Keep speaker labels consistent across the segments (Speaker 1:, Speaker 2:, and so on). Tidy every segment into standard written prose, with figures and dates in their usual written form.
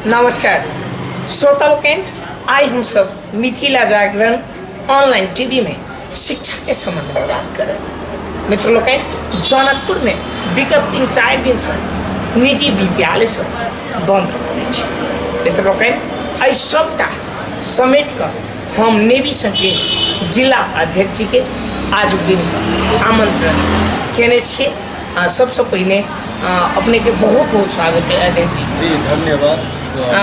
Speaker 1: नमस्कार श्रोता लोकनि, आइ हमसब मिथिला जागरण ऑनलाइन टीवी में शिक्षा के संबंध में बात करब। मित्र लोकनि, जनकपुर में विगत 3-4 दिन से निजी विद्यालय सब बंद रहल अछि। मित्र लोकनि, एहि सबटा समेट कऽ हम नेवी संघ के जिला अध्यक्ष जी के आजुक दिन आमंत्रण केने छियै। आ सबसँ पहिने अपने के बहुत बहुत स्वागत है अध्यक्ष जी।
Speaker 2: जी धन्यवाद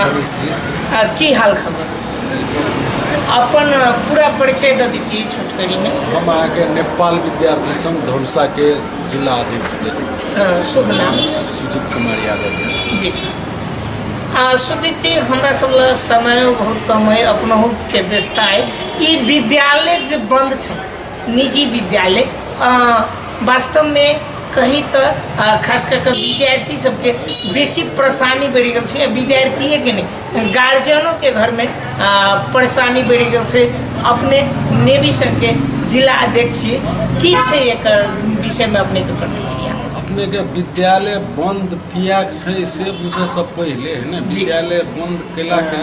Speaker 2: मनीष जी।
Speaker 1: की हाल खबर? अपन पूरा परिचय दऽ दीजिए छोटकरी में।
Speaker 2: हम अहाँके नेपाल विद्यार्थी संघ धनुषा के जिला अध्यक्ष भेल।
Speaker 1: शुभ नाम?
Speaker 2: सुजीत कुमार यादव।
Speaker 1: जी सुजीत जी, हमरा सब लग समय बहुत कम है, अपनहु के व्यस्तता है। ई विद्यालय जे बंद छै, निजी विद्यालय, वास्तव में कही तऽ खास कर के विद्यार्थी सबके बेसी परेशानी बढ़ि गेल छै। विद्यार्थिए के नहि, गार्जियनों के घर में परेशानी बढ़ि गेल छै। अपने नेवी संघ के जिला अध्यक्ष छियै, की छै एकर विषय में अपने के प्रतिक्रिया?
Speaker 2: अपने के विद्यालय बंद किया छै से बुझे से पहिले है ने, विद्यालय बंद केला के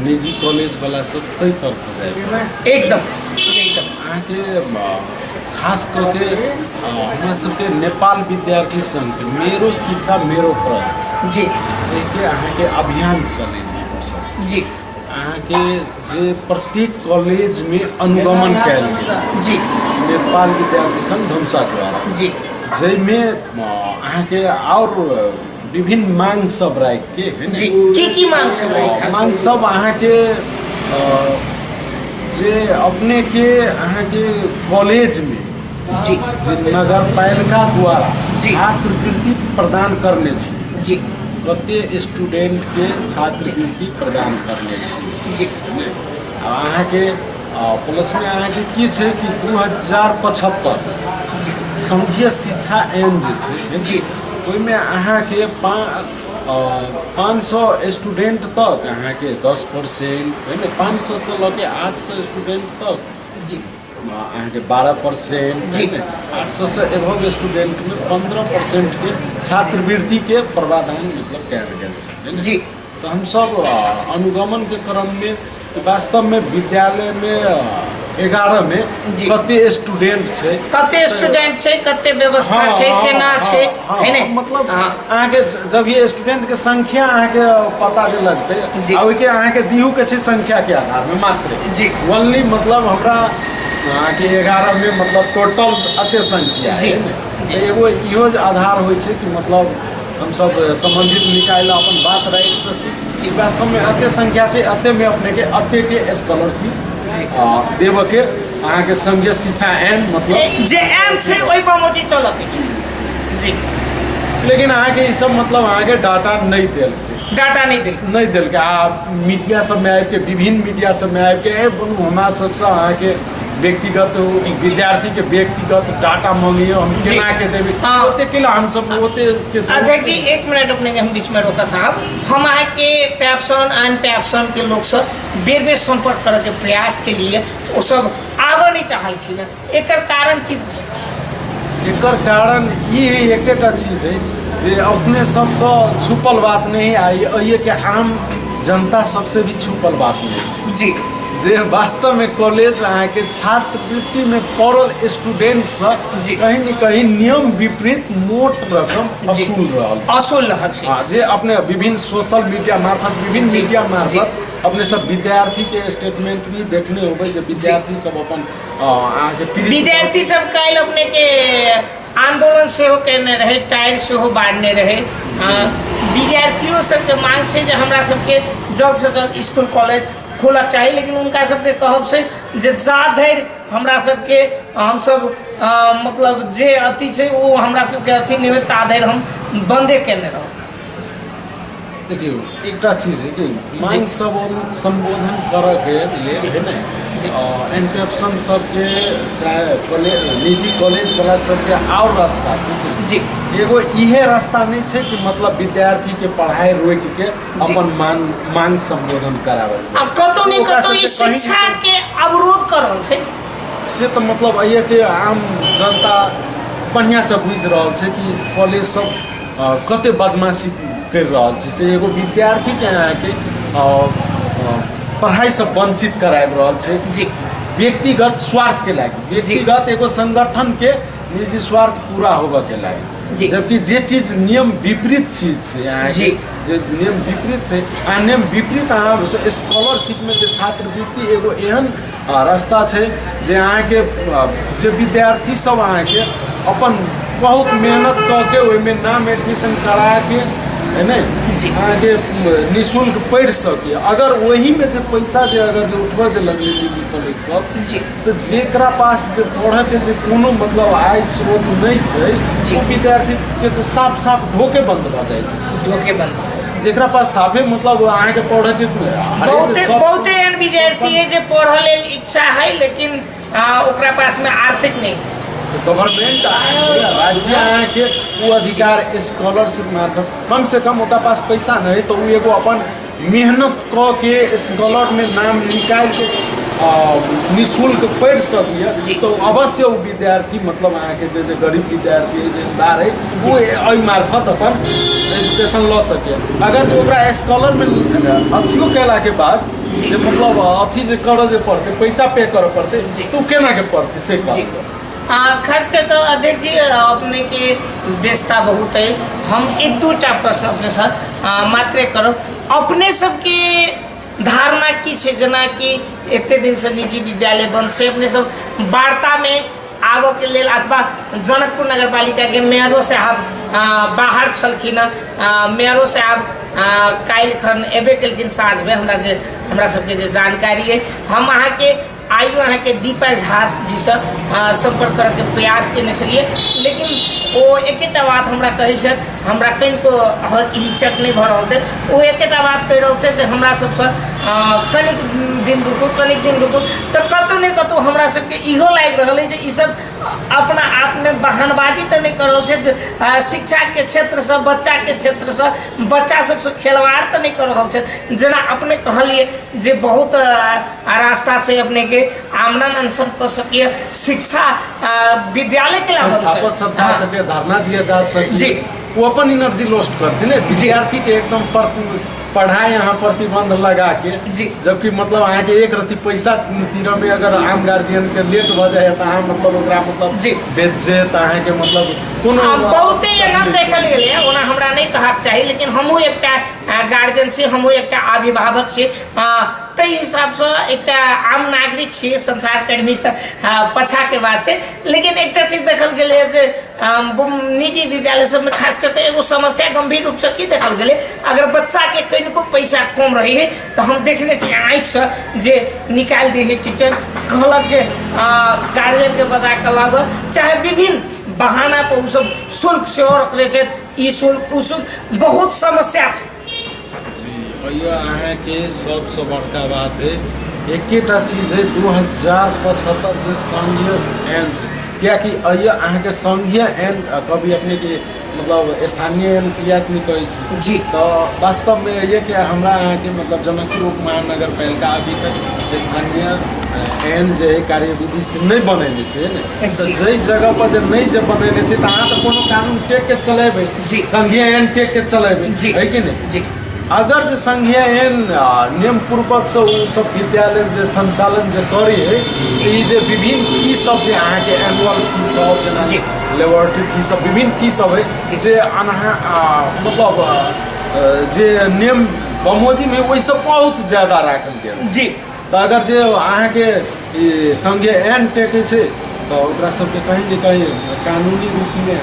Speaker 2: निजी कॉलेज वाला सब ताहि तरफ जाए।
Speaker 1: एकदम एकदम।
Speaker 2: अहाँके खास कऽ के हमरा सबके नेपाल विद्यार्थी संघ मेरो शिक्षा मेरो प्रश्न एहिके अहाँके अभियान चलेलियै हमसब। अहाँके जे प्रत्येक कॉलेजमे अनुगमन कयल गेल नेपाल विद्यार्थी संघ धनुषा द्वारा, जाहिमे अहाँके आओर विभिन्न मांग सब राखि के है ने?
Speaker 1: जी, की की मांग सब रहे खास?
Speaker 2: मांग सब अहाँके जे अपने के अहाँके कॉलेजमे जे नगरपालिका द्वारा छात्रवृत्ति प्रदान करने छी, कते स्टूडेंट के छात्रवृत्ति प्रदान करने छी। आ अहाँके प्लसमे अहाँके की छै कि 2075 संघीय शिक्षा ऐन जे छै, ओहिमे अहाँके 500 स्टूडेंट तक अहाँके 10% है ने, 500 से लऽ के 800 स्टूडेंट तक अहाँके 12% ने, 800 से एबव स्टूडेंटमे 15% के छात्रवृत्तिके प्रावधान मतलब कयल गेल छै, है ने? तऽ हमसब अनुगमनके क्रममे वास्तवमे विद्यालयमे 11मे कते स्टूडेंट छै,
Speaker 1: कते स्टूडेंट छै, कते व्यवस्था छै, केना छै, है ने?
Speaker 2: मतलब अहाँके जब ये स्टूडेंट के संख्या अहाँके पता जे लगतै आ ओहिके अहाँके दिहू के छै संख्या के आधार में मात्र ओनली, मतलब हमरा अहाँके 11 मे मतलब टोटल अते संख्या है ने? तऽ एगो इहो जे आधार होइ छै कि मतलब हमसब सम्बन्धित निकाय लए अपन बात राखि सकी। वास्तवमे एते संख्या छै, एतेमे अपनेके एतेके स्कॉलरशिप देबऽके अहाँके संघीय शिक्षा ऐन मतलब
Speaker 1: जे एम छै ओहि बमोजी चलत छै जी।
Speaker 2: लेकिन अहाँके ई सब मतलब अहाँके डाटा नहि देलकै।
Speaker 1: डाटा नहि देलकै।
Speaker 2: नहि देलकै। आ मीडिया सबमे आबिके, विभिन्न मीडिया सबमे आबिके ए बनू हमरा सबसँ अहाँके व्यक्तिगत विद्यार्थीके व्यक्तिगत डाटा मंगियो, हम केना के देबै? ओते केला हमसब ओते के जरूरत
Speaker 1: अध्यक्ष जी, एक मिनट, अपने के हम बीच में रोकऽ चाहब। हम अहाँके पैप्सन एंड पैप्सन के लोक सब बेर बेर संपर्क करऽ के प्रयास के लिए, ओ सब आबऽ नहीं चाहलखिन हँ। एकर कारण की भऽ सकैए?
Speaker 2: एकर कारण ई है, एकेटा चीज है जे अपने सबसँ छुपल बात नहीं आ एहिके आम जनता सबसे भी छुपल बात नहीं छै जे वास्तवमे कॉलेज अहाँके छात्रवृत्तिमे पढ़ल स्टूडेंटसँ कहीं ने कहीं नियम विपरीत मोट रकम वसूल रहल छै।
Speaker 1: असूल रहल छै।
Speaker 2: हँ, जे अपने विभिन्न सोशल मीडिया मार्फत, विभिन्न मीडिया मार्फत अपने सब विद्यार्थी के स्टेटमेंट भी देखने होबै जे विद्यार्थी सब अपन अहाँके पीड़ित
Speaker 1: विद्यार्थी सब काल्हि अपने के आंदोलन सेहो केने रहे, टायर सेहो बारने रहे। विद्यार्थियों सबके मांग छै जे हमरा सबके जल्द से जल्द स्कूल कॉलेज खोलक चाही, लेकिन हुनका सबके कहब छै जे जा धरि हमरा सबके हमसब मतलब जे अथी छै ओ हमरा सबके अथी नहि होय ता धरि हम बंदे केने रहब।
Speaker 2: देखियौ, एकटा चीज है कि मांग सब संबोधन करऽके लेल है ने, एनपेप्सन सबके चाहे कॉलेज, निजी कॉलेज वाला सबके आओर रास्ता छै कि एगो इहे रास्ता नहि छै कि मतलब विद्यार्थी के पढ़ाई रोकि के अपन मांग मांग संबोधन करावल जाय।
Speaker 1: आब कतौ ने
Speaker 2: ओकरा
Speaker 1: कतौ ई
Speaker 2: सबके कहीं
Speaker 1: शिक्षा के अवरोध कर रहल छै।
Speaker 2: से तऽ मतलब एहिके आम जनता बढ़िआँसँ बुझि रहल छै कि कॉलेज सब कते बदमाशी करि रहल छी से एगो विद्यार्थीके अहाँके पढ़ाइसँ वञ्चित कराबि रहल छै
Speaker 1: जी
Speaker 2: व्यक्तिगत स्वार्थके लागि व्यक्तिगत एगो संगठनके निजी स्वार्थ पूरा होबऽके लागि
Speaker 1: जी।
Speaker 2: जबकि जे चीज नियम विपरीत चीज छै अहाँके
Speaker 1: जी।
Speaker 2: जे नियम विपरीत छै आ नियम विपरीत अहाँ स्कॉलरशिपमे जे छात्रवृत्ति एगो एहन रास्ता छै जे अहाँके जे विद्यार्थी सब अहाँके अपन बहुत मेहनत कऽ के ओहिमे नाम एडमिशन कराके है ने
Speaker 1: जी।
Speaker 2: अहाँके निःशुल्क पढ़ि सकैए अगर ओहिमे जे पैसा जे अगर जे उठबऽ जे लगलै निजी कॉलेज सब
Speaker 1: जी
Speaker 2: तऽ जेकरा पास जे पढ़ऽके जे कोनो मतलब आय स्रोत नहि छै
Speaker 1: जी।
Speaker 2: ओ विद्यार्थीके तऽ साफ साफ ढोके बन्द भऽ जाइ छै
Speaker 1: ढोके बंद
Speaker 2: जेकरा पास साफे मतलब अहाँके पढ़ऽके हरेक
Speaker 1: बहुते
Speaker 2: सब-
Speaker 1: बहुते एहन विद्यार्थी है जे पढ़ऽ लेल इच्छा है लेकिन ओकरा पास में आर्थिक नहीं।
Speaker 2: तऽ गवर्नमेंट राज्य अहाँके ओ अधिकार स्कॉलरशिप मार्फत कम से कम ओकरा पास पैसा नहि तऽ ओ एगो अपन मेहनत कऽ के स्कॉलरमे नाम निकालि के निःशुल्क पढ़ि सकैए
Speaker 1: जी।
Speaker 2: तऽ अवश्य ओ विद्यार्थी मतलब अहाँके जे जे गरीब विद्यार्थी है जे दार है ओ एहि मार्फत अपन एजुकेशन लऽ सकैए अगर जे ओकरा स्कॉलरमे अथियो कयलाके बाद
Speaker 1: जी।
Speaker 2: जे मतलब अथी जे करऽ जे पड़तै पैसा पे करऽ पड़तै
Speaker 1: जी।
Speaker 2: तऽ ओ केना के पड़तै से
Speaker 1: जी
Speaker 2: कहतै
Speaker 1: खास कर कऽ अध्यक्ष जी, अपने के व्यस्तता बहुत है, हम एक दू टा प्रश्न अपने से मात्रे करब। अपने सबके धारणा की छै, जेनाकि एते दिनसँ निजी विद्यालय बंद छै, अपने सब वार्तामे आबऽके लेल अथवा जनकपुर नगरपालिकाके मेयरो साहब बाहर छलखिन हँ, मेयरो साहब काल्हि खन एबे केलखिन साँझमे, हमरा सबके जे जानकारी अइ, हम अहाँके आइयो अहाँके दीपा झा जीसँ सम्पर्क करऽके प्रयास केने छलियै, लेकिन ओ एकेटा बात हमरा कहै छथि, हमरा कनिको हिचक नहि भऽ रहल छै, ओ एकेटा बात कहि रहल छथि जे हमरा सबसँ कनिक दिन रुकू, कनिक दिन रुकू। तऽ कतहु ने कतहु हमरा सबके इहो लागि रहल अइ जे ईसब अपना आपमे बहानबाजी तऽ नहि कऽ रहल छथि, शिक्षाके क्षेत्रसँ, बच्चाके क्षेत्रसँ, बच्चा सबसँ खेलवाड़ तऽ नहि कऽ रहल छथि। जेना अपने कहलियै जे बहुत रास्ता छै अपनेके आमरण अनशन कऽ सकैए, शिक्षा विद्यालयके
Speaker 2: संस्थापक सब जा सके, धरना दिया जा सके
Speaker 1: जी।
Speaker 2: वो अपन एनर्जी लॉस्ट करते ने विद्यार्थी के एकदम पढ़ाई यहाँ प्रतिबंध लगा के
Speaker 1: जी।
Speaker 2: जबकि मतलब अहाँके एक रत्ती पैसा तीर में अगर आम गार्जियन के लेट भऽ जाए तऽ अहाँ मतलब ओकरा मतलब
Speaker 1: जी।
Speaker 2: बेज्जत अहाँके मतलब कोनो
Speaker 1: बहुते एहन देखल गेलै, ओना हमरा नहि कहक चाही, लेकिन हमहूँ एकटा गार्जियन छी, हमहूँ एकटा अभिभावक छी, ताहि हिसाबसँ एकटा आम नागरिक छी, संचारकर्मी तऽ पाछाँके बात छै। लेकिन एकटा चीज देखल गेलै जे निजी विद्यालय सबमे खास कऽ के एगो समस्या गम्भीर रूपसँ की देखल गेलै, अगर बच्चाके कनिको पैसा कम रहै है तऽ हम देखने छी आँखिसँ जे निकालि दै है टीचर, कहलक जे गार्जियनके बता कऽ लाबऽ, चाहे विभिन्न बहाना पर ओसब शुल्क सेहो रखने छै, ई शुल्क ओ शुल्क, बहुत समस्या छै।
Speaker 2: जी भैया अहाँके सबसँ बड़का बात है एकेटा चीज है 2075 जे संघीय एन छै, कियाकि अइए अहाँके संघीय एन कभी अपनेके मतलब स्थानीय एन कियाक नहि कहै छी
Speaker 1: जी।
Speaker 2: तऽ वास्तवमे ये कि हमरा अहाँके मतलब जनकपुर उप महानगरपालिका अभी तक स्थानीय एन जे है कार्यविधि से नहि बनेने छै ने, तऽ
Speaker 1: जी।
Speaker 2: जाहि जगह पर जे नहि जे बनेने छै तऽ अहाँ तऽ कोनो कानून टेक के चलेबै
Speaker 1: जी।
Speaker 2: संघीय एन टेक के चलेबै
Speaker 1: जी।
Speaker 2: है कि नहि
Speaker 1: जी।
Speaker 2: अगर जे संघीय एन नियम पूर्वक से ओ सब विद्यालय जे संचालन जे करे है तऽ ई जे विभिन्न फी सब जे अहाँके एनुअल फी सब जेना
Speaker 1: जी।
Speaker 2: लेबोरेटरी फी सब विभिन्न फी सब है
Speaker 1: जी।
Speaker 2: जे अहाँ मतलब जे नियम बमोजिम है ओहिसँ बहुत ज्यादा राखल गेल
Speaker 1: जी।
Speaker 2: तऽ अगर जे अहाँके ई संघीय एन टेकै छै तऽ ओकरा सबके कहीं ने कहीं कानूनी रूपमे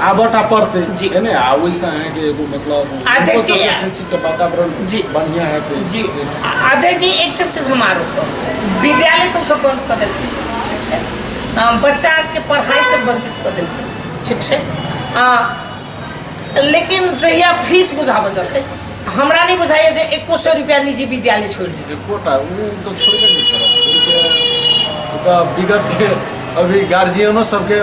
Speaker 2: आबऽटा पड़तै
Speaker 1: जी।
Speaker 2: है ने, आ ओहिसँ अहाँके एगो मतलब
Speaker 1: आ
Speaker 2: हुनको
Speaker 1: देखिए-
Speaker 2: सबके शैक्षिक वातावरण
Speaker 1: जी।
Speaker 2: बढ़िआँ हेतै
Speaker 1: जी।
Speaker 2: से छै।
Speaker 1: अध्यक्ष जी, एकटा चीज हम आरो कहब, विद्यालय तऽ सब बंद कऽ देलकै, ठीक छै, बच्चाके पढ़ाइसँ वंचित कऽ देलकै, ठीक छै, लेकिन जहिया फीस बुझाबऽ चलतै, हमरा नहि बुझाइए जे एको सए रुपैआ निजी विद्यालय छोड़ि देतै।
Speaker 2: एकोटा ओ तऽ छोड़बे नहि करत, ओहिके तऽ विगतके अभी गार्जियनो सबके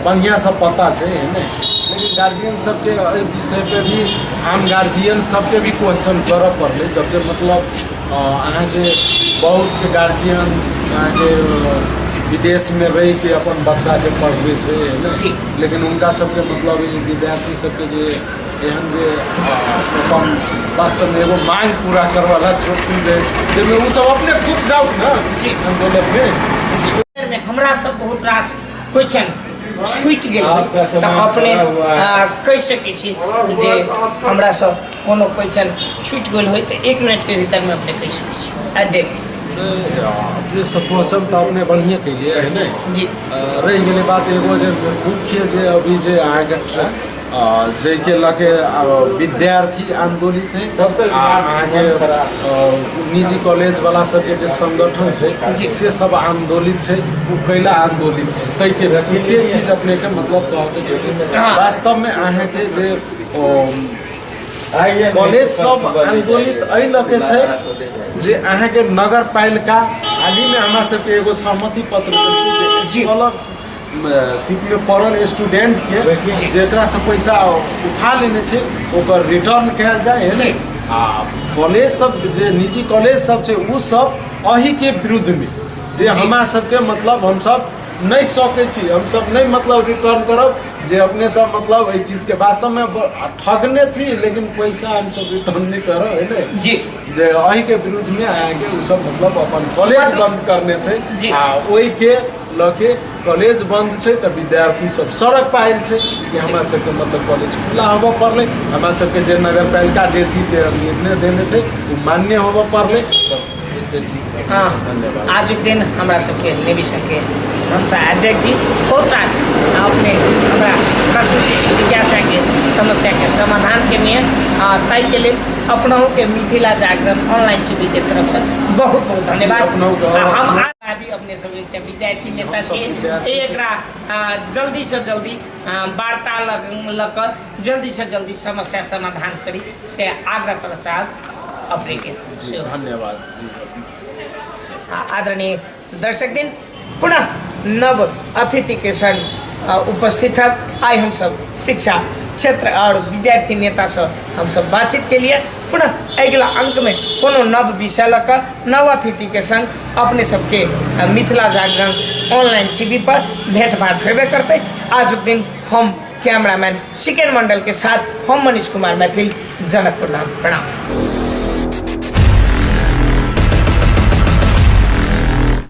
Speaker 2: बढ़िआँसँ पता छै है ने, लेकिन गार्जियन सबके एहि विषय पे भी आम गार्जियन सबके भी क्वेश्चन करऽ पड़लै, जब जे मतलब अहाँके बहुत गार्जियन अहाँके विदेशमे रहिके अपन बच्चाके पढ़बै छै है ने,
Speaker 1: जी।
Speaker 2: लेकिन हुनका सबके मतलब ई विद्यार्थी सबके जे एहन जे अपन वास्तवमे एगो मांग पूरा करवाला छोड़ती जे जाहिमे ओ सब अपने खुद जाउ ने
Speaker 1: जी।
Speaker 2: आंदोलनमे।
Speaker 1: जी, हमरा सब बहुत रास क्वेश्चन छूटि गेल होय
Speaker 3: आपका
Speaker 1: तऽ
Speaker 3: सामान
Speaker 1: अपने
Speaker 3: पड़ा हुआ है।
Speaker 1: कहि सकै छी जे हमरा सब कोनो क्वेश्चन छूटि गेल होय तऽ एक मिनटके भीतरमे अपने कहि सकै छी। अध्यक्ष जी।
Speaker 2: अपने सब क्वेश्चन तऽ अपने बढ़िएँ केलिए है ने?
Speaker 1: जी।
Speaker 2: रहि गेलै बात एगो जे मुख्य जे अभी जे अहाँके जाहिके लऽ के विद्यार्थी आन्दोलित है आ अहाँके निजी कॉलेजवला सबके जे संगठन छै
Speaker 1: जी।
Speaker 2: से सब आन्दोलित छै, ओ कैला आन्दोलित छै ताहिके से चीज अपनेके मतलब कहके छै।
Speaker 1: हाँ।
Speaker 2: वास्तवमे अहाँके जे कॉलेज सब आन्दोलित एहि लऽ के छै जे अहाँके नगर पालिका हालहीमे हमरा सबके एगो सहमति पत्र देलकै जे
Speaker 1: जी।
Speaker 2: स्कॉलरशिपमे पढ़ल स्टूडेंटके
Speaker 1: जी।
Speaker 2: जेकरा से पैसा उठा लेने छै ओकर रिटर्न कयल जाय है ने?
Speaker 1: जी।
Speaker 2: आ कॉलेज सब जे निजी कॉलेज सब छै ओ सब एहिके विरुद्धमे जे
Speaker 1: जी।
Speaker 2: हमरा सबके मतलब हमसब नहि सकै छी, हमसब नहि मतलब रिटर्न करब जे अपने सब मतलब एहि चीजके वास्तवमे ठगने छी लेकिन पैसा हमसब रिटर्न नहि करब है ने?
Speaker 1: जी।
Speaker 2: जे एहिके विरुद्धमे अहाँके ओ सब मतलब अपन कॉलेज बंद करने छै
Speaker 1: जी।
Speaker 2: आ ओहिके लऽ के कॉलेज बंद छै तऽ विद्यार्थी सब सड़क पर आयल छै कि हमरा सबके मतलब कॉलेज खुला होबऽ पड़लै, हमरा सबके जे नगरपालिका जे चीज जे निर्णय देने छै ओ मान्य होबऽ पड़लै। बस एते चीज छै।
Speaker 1: हाँ।
Speaker 2: धन्यवाद।
Speaker 1: आजुक दिन हमरा सबके निविशनके हमसा अध्यक्ष जी बहुत रास अपने हमरा प्रश्न जिज्ञासाके समस्याके समाधान के लिए ताहिके लेल अपनहुके मिथिला जागरण ऑनलाइन टीवी के तरफसँ बहुत बहुत धन्यवाद।
Speaker 2: अपनहुके।
Speaker 1: आ हम अभी अपने सब एकटा विद्यार्थी नेता
Speaker 2: हमसब
Speaker 1: छी,
Speaker 2: विद्यार्थी।
Speaker 1: एकरा जल्दीसँ जल्दी वार्ता लऽ कऽ जल्दीसँ जल्दी समस्या समाधान करी से आग्रह करऽ चाहब अपनेके।
Speaker 2: जी,
Speaker 1: सेहो।
Speaker 2: धन्यवाद जी।
Speaker 1: आदरणीय दर्शक दिन पुनः नव अतिथि के संग उपस्थित है। आइ हम सब शिक्षा क्षेत्र और विद्यार्थी नेता से हम सब बातचीत के लिए पुनः अगिला अंक में कोनो नव विषय लऽ कऽ नव अतिथि के संग अपने सबके मिथिला जागरण ऑनलाइन टीवी पर भेंट भाट हेबे करते। आजुक दिन हम कैमरामैन सिकेन मंडल के साथ हम मनीष कुमार मैथिल, जनकपुर धाम। प्रणाम।